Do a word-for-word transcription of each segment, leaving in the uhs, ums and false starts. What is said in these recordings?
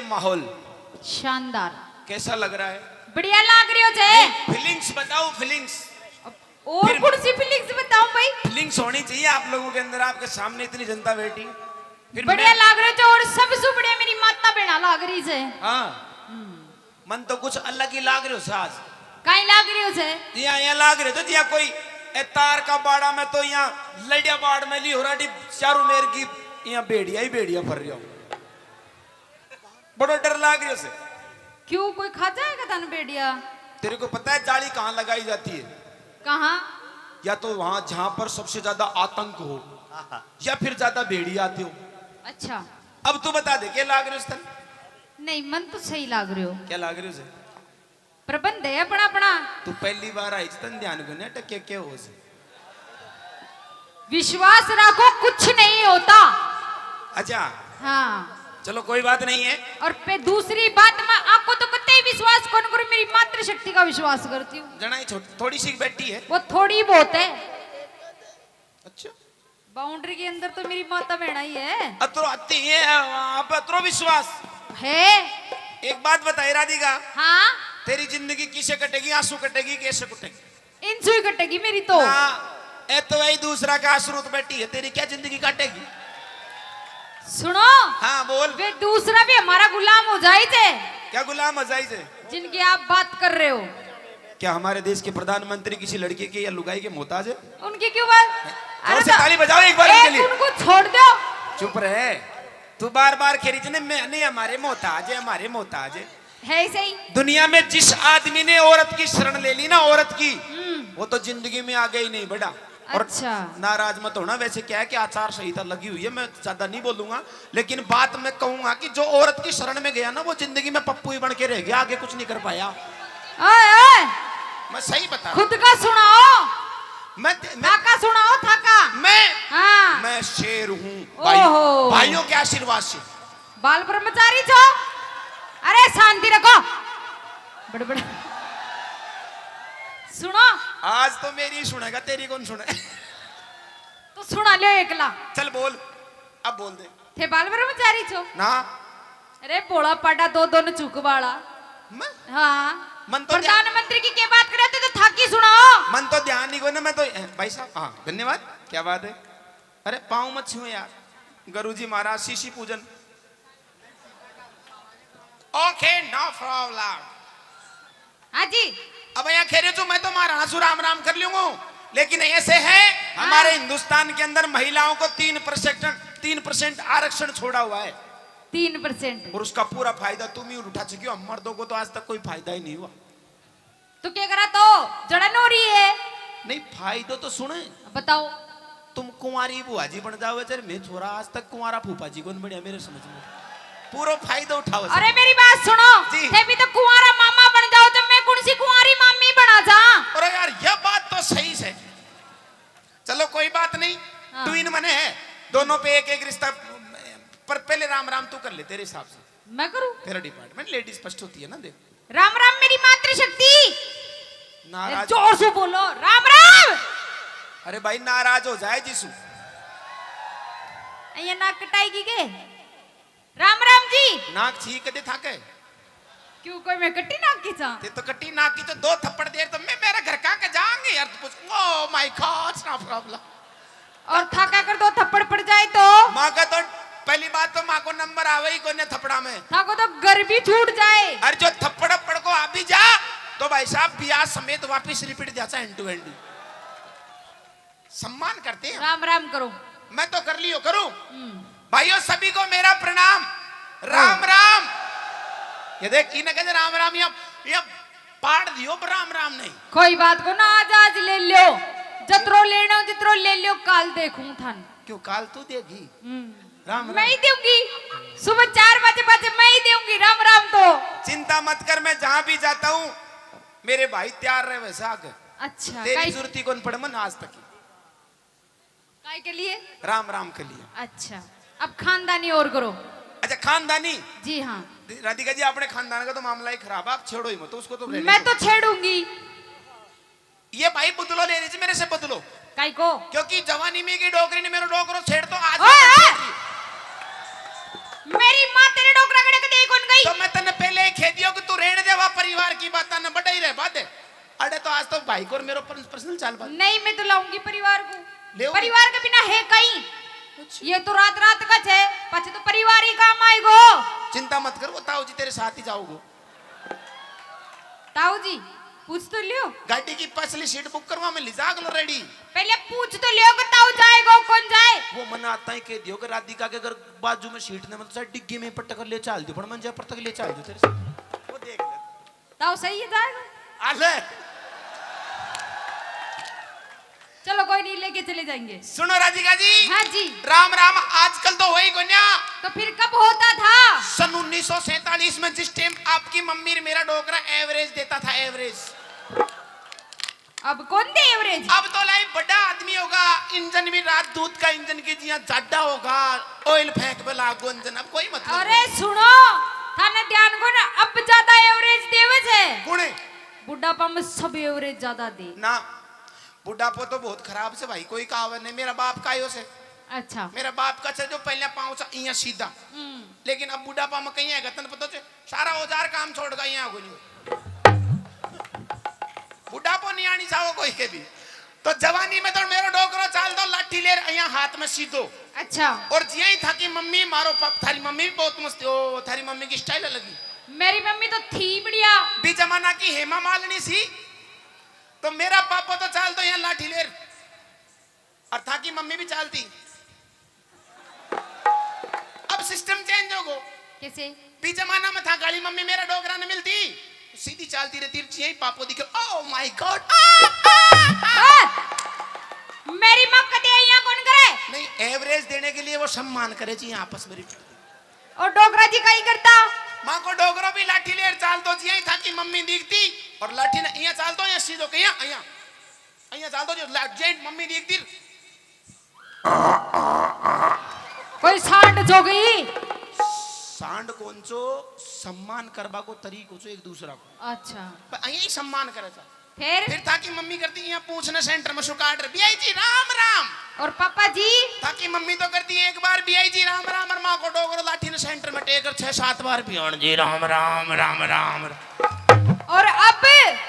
माहौल शानदार। कैसा लग रहा है? बढ़िया लाग रहे हो जय। फीलिंग्स बताओ, फीलिंग्स। और फिर कौन सी फीलिंग्स बताऊं भाई? फीलिंग्स होनी चाहिए आप लोगों के अंदर, आपके सामने इतनी जनता बैठी। फिर बढ़िया मैं- लाग रहे हो जय, और सबसे बढ़िया मेरी माता बहना लाग रही जय। हाँ, मन तो कुछ अलग ही लाग रहे हो से आज। काई लाग रहे हो जय? यहाँ यहाँ लाग रहे हो तो यहाँ कोई ए तार का बाड़ा में तो यहाँ लड़िया बाड़ में ली हो रहा चारों मेर की, यहाँ भेड़िया ही भेड़िया फर रहा हो। बड़ा डर लाग रहा से। क्यों, कोई खा जाएगा तन भेड़िया? तेरे को पता है जाली कहाँ लगाई जाती है? कहाँ? या तो वहां जहां पर सबसे ज्यादा आतंक हो, या फिर ज्यादा भेड़िया आते हो। अच्छा। अब तू बता दे, क्या लाग रहे हो तन? नहीं, मन तो सही लाग रहे हो। क्या लाग रहे हो से? प्रबंध है अपना अपना। तू पहली बार आई, तन ध्यान को नहीं टके के हो से। विश्वास रखो, कुछ नहीं होता। अच्छा, हाँ। चलो कोई बात नहीं है। और पे दूसरी बात, मैं आपको तो कतई विश्वास कौन करूँ, मेरी मातृशक्ति का विश्वास करती हूँ। जनाई छो- थोड़ी सी बैठी है। वो थोड़ी बहुत है। अच्छा, बाउंड्री के अंदर तो मेरी माता बहना ही है। अतरो आती है आप, अतरो विश्वास। है। एक बात बताई राधिका, हाँ। तेरी जिंदगी किसे कटेगी, आंसू कटेगी, कैसे कटेगी? इंसू ही कटेगी मेरी तो। ना, ए तो वही दूसरा का स्रोत बैठी है, तेरी क्या जिंदगी काटेगी? सुनो। हाँ बोल। वे दूसरा भी हमारा गुलाम हो जाए थे। क्या गुलाम हो जाए थे? जिनकी आप बात कर रहे हो। क्या हमारे देश के प्रधानमंत्री किसी लड़के के या लुगाई के मोहताज है? उनकी क्यों बात? जोर से ताली बजाओ एक बार उनके लिए। उनको छोड़ दो। चुप रहे। तू बार बार खेरी थी ना, मैं नहीं, हमारे मोहताज है, हमारे मोहताज है। है ही सही। दुनिया में जिस आदमी ने औरत की शरण ले ली ना, औरत की, हम्म। वो तो जिंदगी में आगे ही नहीं बढ़ा। और अच्छा। नाराज मत होना, वैसे क्या है कि आचार संहिता लगी हुई है, मैं ज्यादा नहीं बोलूंगा, लेकिन बात मैं कहूंगा कि जो औरत की शरण में गया ना, वो जिंदगी में पप्पू ही बन के रह गया, आगे कुछ नहीं कर पाया। ओए, ओए, मैं सही बता रहा खुद का सुनाओ। हूँ। मैं, मैं, थाका सुनाओ, थाका। मैं, हाँ। मैं शेर हूँ भाई, ओहो। भाइयों के आशीर्वाद से। बाल ब्रह्मचारी छो। अरे शांति रखो। बड़बड़। सुनो। आज तो मेरी ही सुनेगा, तेरी कौन सुने? तो सुना लियो एकला। चल बोल, अब बोल दे। थे बाल ब्रह्मचारी छो। ना। अरे भोला पाडा दो दो न चुक वाला। मैं? हाँ। मन तो प्रधानमंत्री की क्या बात करे थे तो थाकी सुनाओ। मन तो ध्यान नहीं को ना, मैं तो, ए, भाई साहब, हाँ, धन्यवाद, क्या बात है। अरे पाँव मत छुए यार, गुरु जी महाराज, शीशी पूजन। Okay, no problem. हाँ जी। अब यहाँ खेरे जो मैं तो महाराणा सु राम राम कर लूंगा, लेकिन ऐसे है हमारे हाँ। हिंदुस्तान के अंदर महिलाओं को तीन परसेंट, तीन परसेंट आरक्षण छोड़ा हुआ है। तीन परसेंट। और उसका पूरा फायदा तुम ही उठा चुकी हो, हम मर्दों को तो आज तक कोई फायदा ही नहीं हुआ। तो क्या करा तो जड़न हो रही है। नहीं, फायदा तो सुने। बताओ। तुम कुंवारी बुआ जी बन जाओ, जर मैं छोरा आज तक कुंवारा फूफा जी कौन बढ़िया मेरे समझ में। पूरा फायदा उठाओ। अरे मेरी बात सुनो। जी। थे भी तो कुंवारा मामा बन जाओ, जब मैं कौन सी कुंवारी मामी बना जा। अरे यार, यह बात तो सही है। चलो कोई बात नहीं। हाँ। ट्विन मने है, दोनों पे एक एक रिश्ता। पर पहले राम राम तू कर ले तेरे हिसाब से। मैं करूँ? तेरा डिपार्टमेंट लेडीज फर्स्ट होती है ना, देख। राम राम मेरी मातृशक्ति। नाराज। जोर से बोलो, राम राम। अरे भाई, नाराज हो जाए जीसू। ये नाक कटाएगी के? राम राम जी। नाक छी कदे थाके? क्यों, कोई मैं कट्टी नाक की चा? ते तो कट्टी नाक की तो दो थप्पड़ दे तो मैं मेरे घर का के जाएंगे यार, तू पूछ। Oh my God, no problem. और थाका कर दो थप्पड़ पड़ जाए तो? माँ का तो पहली बात तो माँ को नंबर आवे ही कोने थप्पड़ा में। थाको तो घर भी छूट जाए। अरे जो थप्पड़ अप्पड़ को आ भी जा तो भाई साहब ब्याह समेत वापस रिपीट जाता एंड टू एंड। सम्मान करते हैं। राम राम करो। मैं तो कर लियो करूं। हम्म। भाइयों सभी को मेरा प्रणाम। राम राम। ये देख इन्हें कहते राम राम, या, या पाड़ दियो पर राम राम नहीं। कोई बात को ना, आज आज ले लो, जतरो लेना हो, जतरो ले लो, काल देखूं थान। क्यों काल तू देगी? हम्म। राम राम। मैं ही दूंगी। सुबह चार बजे बजे मैं ही दूंगी राम राम तो। चिंता मत कर, मैं जहां भी जाता हूँ मेरे भाई तैयार रहे वैसे आके। अच्छा, तेरी काई, जरूरत ही कौन पड़े मन आज तक। काय के लिए? राम राम के लिए। अच्छा, अब खानदानी और करो। अच्छा खानदानी। जी हाँ। राधिका जी, अपने खानदान का तो मामला ही खराब है, आप छेड़ो ही मत उसको तो। मैं तो छेड़ूंगी। ये भाई बदलो ले रही थी मेरे से, बदलो। काय को? क्योंकि जवानी में की डोकरी ने मेरे डोकरो छेड़ तो आज ओए, भी ओए! छेड़ रही। मेरी माँ तेरे डोकरा कड़े के दे कौन गई? चल, चल भाई। नहीं, मैं तो लाऊंगी परिवार को। ले आओ। परिवार के बिना है कहीं? अच्छा। ये तो रात रात का छे, पछे तो परिवार ही काम आएगो। चिंता मत कर, वो ताऊ जी तेरे साथ ही जाओगो। ताऊ जी, पूछ तो लियो। गाड़ी की पसली सीट बुक करवा, मैं ले जाग लो रेडी। पहले पूछ तो लियो कि ताऊ जाएगो, कौन जाए? वो मना आता ही कह दियो कि राधिका के घर बाजू में सीट ने, मतलब, डिग्गी में पटक ले चाल दियो, पर मंजा पर तक ले चाल दियो तेरे साथ। वो देख ले। ताऊ सही है जाएगा। आले। चलो कोई नहीं, लेके चले जाएंगे। सुनो राधिका जी। हाँ जी। राम राम आजकल तो हो ही कोन्या। तो फिर कब होता था? सन उन्नीस सौ सैंतालीस में, जिस टाइम आपकी मम्मी और मेरा डोकरा एवरेज देता था, एवरेज। अब कौन दे एवरेज? अब तो लाई बड़ा आदमी होगा, इंजन भी राजदूत का इंजन की जिया जाडा होगा, ऑयल फेंक पे लागो इंजन, अब कोई मतलब अरे नहीं। सुनो, थाने ध्यान को ना, अब ज्यादा एवरेज देवे छे। कुणे? बुढ़ापा में सब एवरेज ज्यादा दे। ना, बुढ़ापो तो बहुत खराब से भाई, कोई कहावत नहीं। मेरा बाप का आयो से। अच्छा। मेरा बाप का से जो पहले पाँव सा इयां सीधा। हम्म। लेकिन अब बुढ़ापा में कहीं है, तन पता से सारा औजार काम छोड़ गया यहाँ को। बुढ़ापो नहीं आनी चाहो कोई के भी। तो जवानी में तो मेरो डोकरो चाल दो, लाठी लेर यहाँ हाथ में सीधो। अच्छा। और जिया ही था कि मम्मी मारो पाप, थारी मम्मी भी बहुत मस्त, ओ, थारी मम्मी की स्टाइल अलग ही। मेरी मम्मी तो थी बढ़िया। भी जमाना की हेमा मालिनी सी, तो मेरा पापा तो चाल दो यहाँ लाठी लेर। और था की मम्मी भी चालती। अब सिस्टम चेंज हो गो। कैसे? भी जमाना में था काली मम्मी मेरा डोकरा न मिलती, सीधी चालती रहती, यही पापो दिखे, "Oh my God।" बस। मेरी माँ कदे यहाँ कौन करे? नहीं, एवरेज देने के लिए वो सम्मान करे जी आपस में। और डोकरा जी का ही करता। माँ को डोकरो भी लाठी लेर चाल दो जी, यही था कि मम्मी दिखती और लाठी ने यहाँ चाल दो, यहाँ सीधो के यहाँ, यहाँ, यहाँ चाल दो जो ला-, जे मम्मी दिखती। कोई सांड जो गई। सांड कौन चो, सम्मान करबा को तरीको चो एक दूसरा को। अच्छा। पर यही सम्मान करे था। फिर? फिर था कि मम्मी करती यहाँ पूछना सेंटर में सुकाट रही, "बीआई जी राम राम।" और पापा जी? था कि मम्मी तो करती एक बार "बीआई जी राम राम" और माँ को डोगरो लाठी ने सेंटर में टेकर छह सात बार, "बीआण जी राम राम, राम राम।" और अब?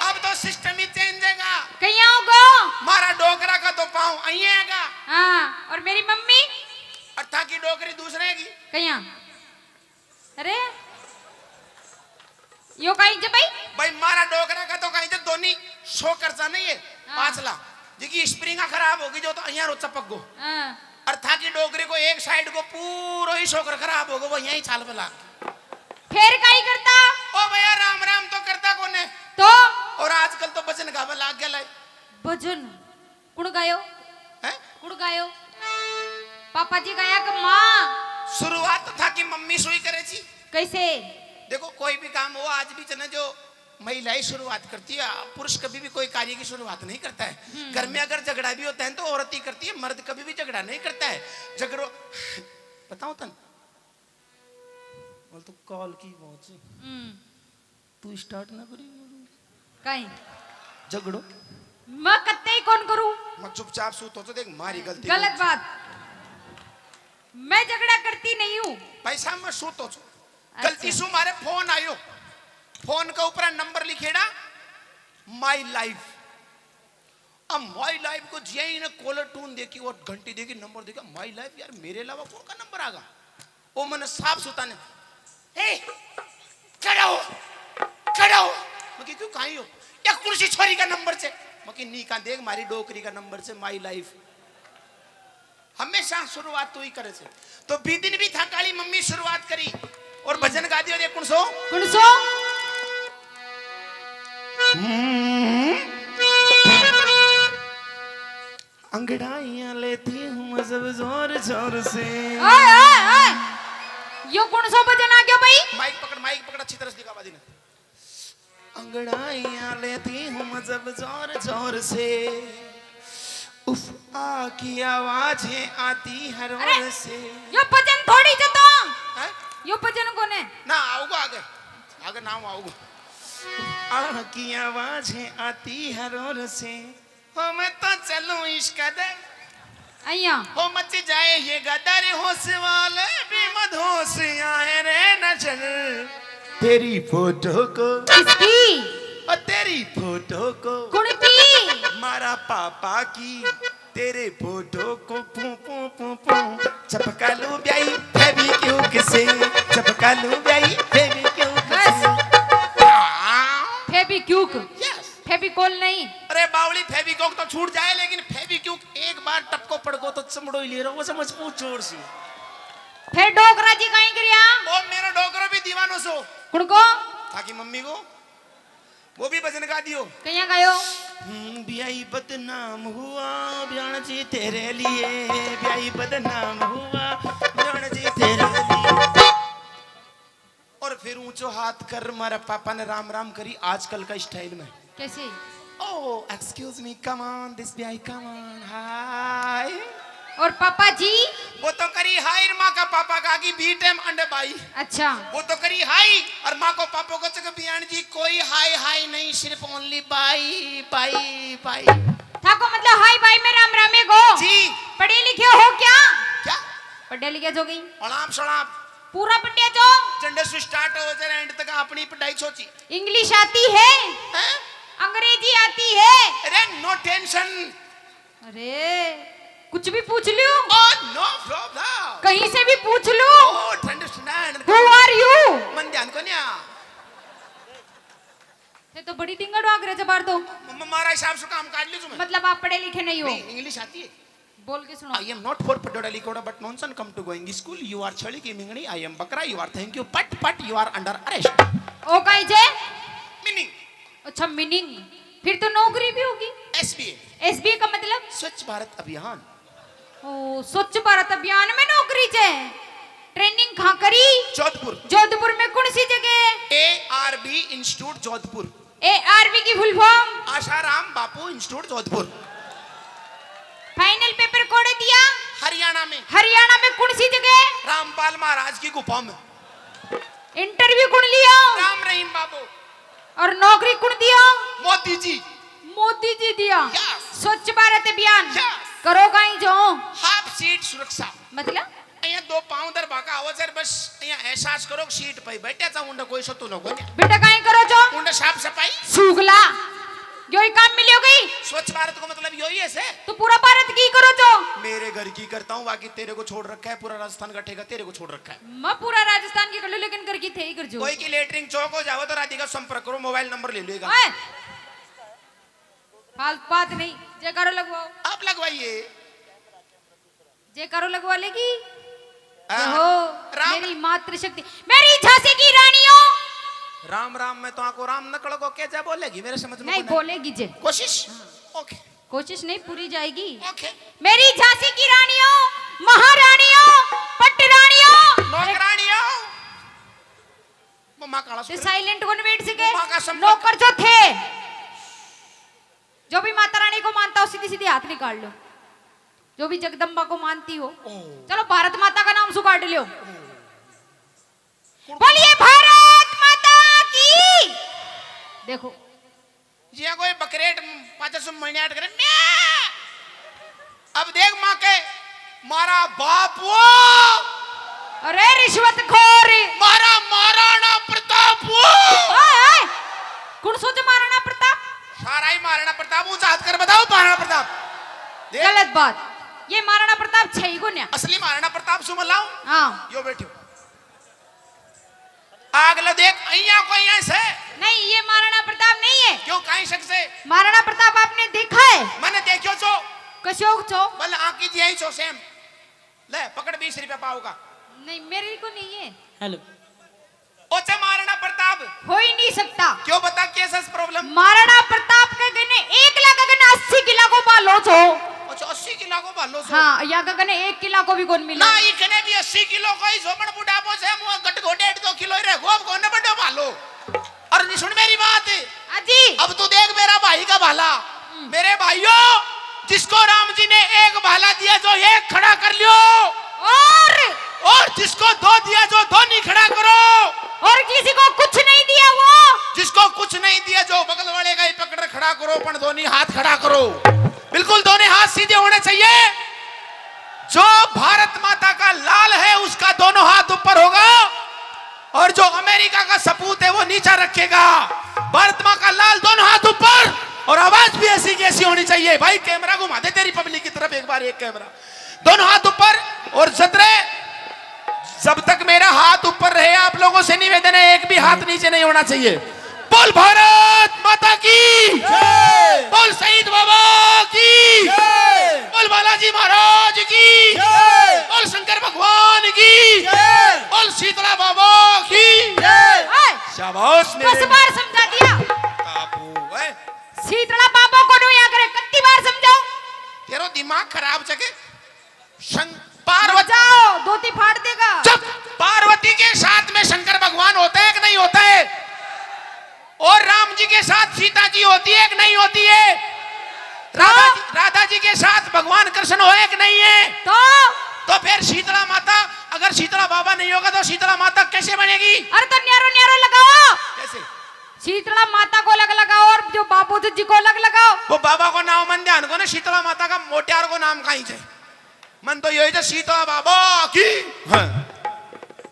अब तो सिस्टम ही चेंज हैगा। कहीं होगो? मारा डोकरा का तो पाँव अइये हैगा। हाँ, और मेरी मम्मी? और था की डोकरी दूसरे की। कहीं? अरे, यो कहीं जे भाई? भाई, मारा डोकरा का तो कहीं जे दोनी शो कर जा नहीं है, हाँ। पाछला, जिकी स्प्रिंगा खराब होगी जो तो अइया रो चपक गो। हाँ। और था की डोकरी को एक साइड को पूरो ही शोकर खराब हो गो, वो यहीं चाल पे लाग। फिर काई करता? ओ भैया, राम राम तो करता कोने। तो? और आजकल तो भजन गावे लाग गया लाई। भजन? कुण गायो? हैं? कुण गायो? पापा जी गाया कि माँ? शुरुआत तो था कि मम्मी सुई करे जी। कैसे? देखो, कोई भी काम हो, आज भी जने जो महिला ही शुरुआत करती है, पुरुष कभी भी कोई कार्य की शुरुआत नहीं करता है। हम्म। घर में अगर झगड़ा भी होता है तो औरत ही करती है, मर्द कभी भी झगड़ा नहीं करता है। झगड़ो, बताओ तन, बोल तू कॉल की पहुंची। हम्म। तू स्टार्ट ना करी। काई? झगड़ो। मैं कत्ते ही कौन करूं? मैं चुपचाप सूतो तो देख, मारी गलती गलत नहीं। बात। मैं झगड़ा करती नहीं हूँ। भाई साहब, मैं सूतो छो। अच्छा। गलती सु मारे फोन आयो। फोन के ऊपर नंबर लिखेड़ा, My Life। अब My Life को जिया ही ने कॉलर टून देखी और घंटी देखी, नंबर देखा, My Life, यार, मेरे अलावा कौन का नंबर आगा? वो मैंने साफ सुथरा ने, "ए, खड़ा हो, खड़ा हो।" मैं कि, "क्यों, कहीं हो?" "या कुर्सी छोरी का नंबर से।" मैं कि, "नी का देख, मारी डोकरी का नंबर से, My Life।" हमेशा शुरुआत तू ही करे से। तो बीदिन भी था काली मम्मी शुरुआत करी और भजन गा दियो, देख कौन सो? कौन सो? हम्म। अंगड़ाइयां लेती हूँ जब जोर जोर से। ओए, ओए, ओए। यो कौन सा भजन आ गया भाई? माइक पकड़, माइक पकड़, अच्छी तरह से दिखा बाजी ने। अंगड़ाइयां लेती हूँ जब जोर जोर से, उफ आ की आवाजें आती हर अरे, ओर से। यो भजन थोड़ी जो तो। हैं? यो भजन कोने? ना, आओगा आगे। आगे ना आओगा। आ की आवाजें आती हर ओर से। हो मैं तो चलूं इस कदर। अइया। हो मच जाए ये गदर, होश वाले भी मदहोश आए रे नजर। तेरी फोटो को। किसकी? ओ तेरी फोटो को। कुण की? मारा पापा की तेरे फोटो को पू पू पू पू चपका लूं ब्याई फेविक्विक से, चपका लूं ब्याई फेविक्विक बस। से। हाँ। फेविक्विक। Yes। फेविकोल नहीं। अरे बावली, फेविकोल तो छूट जाए, लेकिन फेविक्विक एक बार टपको पड़को तो चमड़ो ही ले रहा हूँ, समझ पूछ जोर से। फिर डोकरा जी कहीं करिया? ओ, मेरा डोकरा भी दीवानो सो। कुण को? थाकी मम्मी को। वो भी भजन गा दियो। कहिया गायो? हम्म, ब्याई बदनाम हुआ ब्याण जी तेरे लिए, ब्याई बदनाम हुआ ब्याण जी तेरे लिए। और फिर ऊंचो हाथ कर, मारा पापा ने राम राम करी आजकल का स्टाइल में। कैसे? Oh, excuse me, come on, this ब्याई, come on, hi। और पापा जी? वो तो करी हाय, माँ का पापा का की बी टाइम अंडे बाई। अच्छा। वो तो करी हाय, और माँ को पापा को चक बियान जी कोई हाय हाय नहीं, सिर्फ only बाई, बाई, बाई। थाको मतलब हाय बाई में राम रामे गो? जी। पढ़े लिखे हो क्या? क्या? पढ़े लिखे जो गई? अड़ाप सड़ाप। पूरा पढ़िया जो? झंडे से स्टार्ट हो जाए एंड तक अपनी पढ़ाई सोची। इंग्लिश आती है? हैं? अंग्रेजी आती है? अरे no tension। अरे, कुछ भी पूछ लियो। Oh, no problem। कहीं से भी पूछ लो। Oh, understand। Who are you? मन ध्यान को नहीं आ। ये तो बड़ी टिंगड़ आग रे जबार दो। म-, म-, मारा हिसाब से काम काट ली तुम्हें। मतलब आप पढ़े लिखे नहीं हो? नहीं, इंग्लिश आती है। बोल के सुनाओ। I am not for पडोड़ा लिखोड़ा, but nonsense come to going school। You are छली की मिंगनी, I am बकरा, you are thank you, पट पट, you are under arrest। ओ काई जे? मीनिंग। अच्छा, मीनिंग। फिर तो नौकरी भी होगी। एसबीए। एसबीए का मतलब? स्वच्छ भारत अभियान। ओ, स्वच्छ भारत अभियान में नौकरी जे? ट्रेनिंग कहाँ करी? जोधपुर। जोधपुर में कौन सी जगह? ARB institute Jodhpur. एआरबी की full form? Asaram Bapu institute Jodhpur. Final paper कोड़े दिया? हरियाणा में। हरियाणा में कौन सी जगह? रामपाल महाराज की गुफा में। इंटरव्यू कौन लिया? राम रहीम बाबू। और नौकरी कौन दिया? मोदी जी। मोदी जी दिया। यस। स्वच्छ भारत अभियान। यस। करो काई जो? हाफ सीट सुरक्षा। मतलब? यहाँ दो पाँव दर बाका आओ सर, बस यहाँ एहसास करो कि सीट पे बैठे था, उंडे कोई सतू न कोई। बेटा काई करो जो? उंडे साफ सफाई। सुगला। यो ही काम मिलियो गई। स्वच्छ भारत को मतलब यो ही है से। तू पूरा भारत की करो जो? मेरे घर की करता हूँ, बाकी तेरे को छोड़ रखा है, पूरा राजस्थान का ठेका तेरे को छोड़ रखा है। मैं पूरा राजस्थान की कर लूँ, लेकिन घर की थे ही कर जो। कोई की लेटरिन चौक हो जाओ तो राधिका संपर्क करो, मोबाइल नंबर ले लेगा। ओए! फालतू बात नहीं, जयकारो लगवाओ। आप लगवाइए। जयकारो लगवा लेगी। हाँ। जय हो राम। मेरी मातृशक्ति, मेरी झांसी की रानियों। राम राम में तो आको राम नकल को के जा बोलेगी, मेरे समझ में नहीं कोई ना। बोलेगी जे। कोशिश। हाँ। ओके। कोशिश नहीं पूरी जाएगी। ओके। मेरी झांसी की रानियों, महारानियों, पटरानियों, नौकरानियों। मम्मा काला ते सुन। साइलेंट कौन बैठ सके? मम्मा का संपर्क। नौकर जो थे, जो भी माता रानी को मानता हो, सीधी सीधी हाथ निकाल लो। जो भी जगदम्बा को मानती हो, ओ। चलो भारत माता का नाम सु काट लियो। ओ। बोलिए भारत माता की। देखो, जिया कोई बकरेट पाछे से मण्याट करे, म्या। अब देख माँ के, मारा बाप वो। अरे रिश्वतखोर। मारा महाराणा प्रताप वो। ओए, ओए, कौन सोचे महाराणा प्रताप? सारा ही महाराणा प्रताप, ऊंचा हाथ कर बताओ महाराणा प्रताप। देख। गलत बात, ये महाराणा प्रताप छे ही को न्या। असली महाराणा प्रताप सुमन लाओ। हाँ। यो बैठो। आगला देख, अइया को अइया से। नहीं, ये महाराणा प्रताप नहीं है। क्यों, काई शक से? महाराणा प्रताप आपने देखा है? मैंने देखियो छो। कशोक छो? बल आंकी जी आई छो सेम। ले, पकड़ बीस रुपया पाओगा। नहीं, मेरे को नहीं है। हेलो। ओचे महाराणा प्रताप। हो ही नहीं सकता। क्यों बता, कैसा प्रॉब्लम? महाराणा प्रताप के गने एक लाख के गने अस्सी किला को भालो छो। अच्छा, अस्सी किला को भालो छो। हाँ, या के गने एक किला को भी कौन मिला। ना, इखने भी अस्सी किलो को ही सोमन बुढ़ापो से, मुँह गट को डेढ़ दो किलो ही रह गो, अब कौन बड़ो भालो। और नहीं सुन मेरी बात। हाँ जी। अब तू देख मेरा भाई का भाला। हम्म। मेरे भाइयों, जिसको राम जी ने एक भाला दिया, जो एक खड़ा कर लियो। और? और जिसको दो दिया, जो दो नहीं खड़ा करो। और किसी को कुछ नहीं दिया, वो? जिसको कुछ नहीं दिया, जो बगल वाले का ही पकड़ खड़ा करो, पण दोनों हाथ खड़ा करो। बिल्कुल दोनों हाथ सीधे होने चाहिए। जो भारत माता का लाल है, उसका दोनों हाथ ऊपर होगा, और जो अमेरिका का सपूत है, वो नीचा रखेगा। भारत माँ का लाल दोनों हाथ ऊपर, और आवाज भी ऐसी की ऐसी होनी चाहिए। भाई, कैमरा घुमा दे तेरी पब्लिक की तरफ एक बार, एक कैमरा, दोनों हाथ ऊपर। और जतरे, जब तक मेरा हाथ ऊपर रहे, आप लोगों से निवेदन है, एक भी हाथ नीचे नहीं होना चाहिए। बोल भारत माता की, बोल शहीद बाबा की, बोल बालाजी महाराज की, बोल शंकर भगवान की, बोल शीतला बाबा की। ओए, शाबाश मेरे दस बार समझा दिया। बाबू, ओए। शीतला बाबा को न्यू या करे, कितनी बार समझाओ? तेरो दिमाग खराब जगह। शं-, पार्वती, जाओ, धोती फाड़ देगा। चुप। पार्वती के साथ में शंकर भगवान होता है कि नहीं होता है? और राम जी के साथ सीता जी होती है कि नहीं होती है? राधा तो? जी, राधा जी के साथ भगवान कृष्ण होए कि नहीं है? तो? तो फिर शीतला माता, अगर शीतला बाबा नहीं होगा तो शीतला माता कैसे बनेगी? अरे तो न्यारो न्यारो लगाओ। कैसे? शीतला माता को अलग लगाओ और जो बाबू जी को अलग लगाओ। वो बाबा को नाम मन ध्यान को ना, शीतला माता का मोटियार को नाम कहीं से। मन तो यही था, शीतला बाबा की। हाँ।